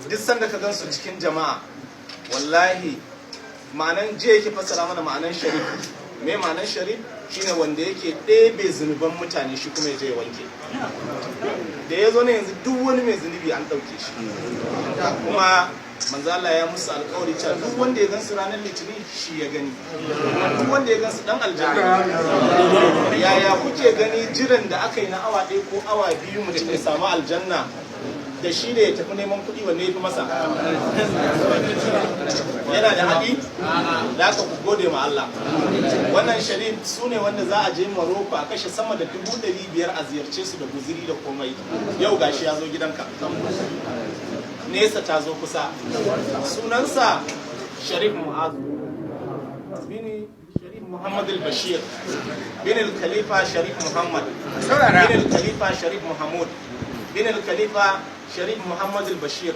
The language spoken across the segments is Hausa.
Duk sanda ka gansu cikin jama'a, wallahi ma'anan jiya yake fassara mana ma'anan Sharif. Me ma'anan Sharif? Shine wanda yake ɗebe zunuban mutane, shi kuma ya je ya wanke. Da ya zo ne yanzu, duk wani mai zunubi an ɗauke shi. Kuma manzo Allah ya musu alƙawari cewa duk wanda ya gansu ranar Litinin, shi ya gani. Duk wanda ya gansu dan aljanna. Yaya kuke gani jiran da aka yi na awa 1 ko awa 2 mutum ya samu aljanna, da shi da ya tafi neman kuɗi, wanne ya fi masa? Yana da haɗi da aka ku gode ma Allah. Wannan Sharif su ne wanda za a je Maroko a kashe sama da 500,000 a ziyarce su da guziri da komai. Yau gashi ya zo gidanka, nesa ta zo kusa. Sunansa Sharif Mu'azu bin Sharif Muhammad al-Bashir bin al-Khalifa Sharif Muhammad bin al-Khalifa Sharif Muhammad bin al-Khalifa Sharif Muhammad al-Bashir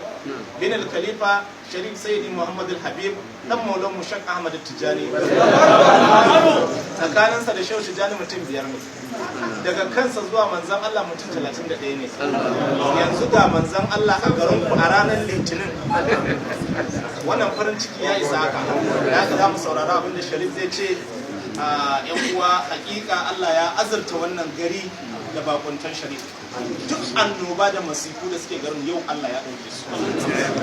bin al-Khalifa Sharif Sayyidi Muhammad al-Habib, dan Maulan Mushak Ahmad Tijani. Tsakaninsa da Shehu Tijani mutum biyar ne. Daga kansa zuwa manzan Allah mutum 31 ne. Yanzu ga manzan Allah a garinku a ranar Litinin. Wannan farin ciki ya isa haka. Da haka za mu saurara abin da Sharif zai ce. A yan uwa, hakika Allah ya azurta wannan gari da bakuntan Sharif. Duk annoba da masifu da suke garin, yau Allah ya ɗauke su.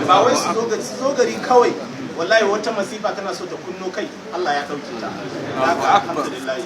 Ba wai su zo gari, su zo gari kawai, wallahi wata masifa tana so ta kunno kai, Allah ya ɗauke ta. Haka, alhamdulillah.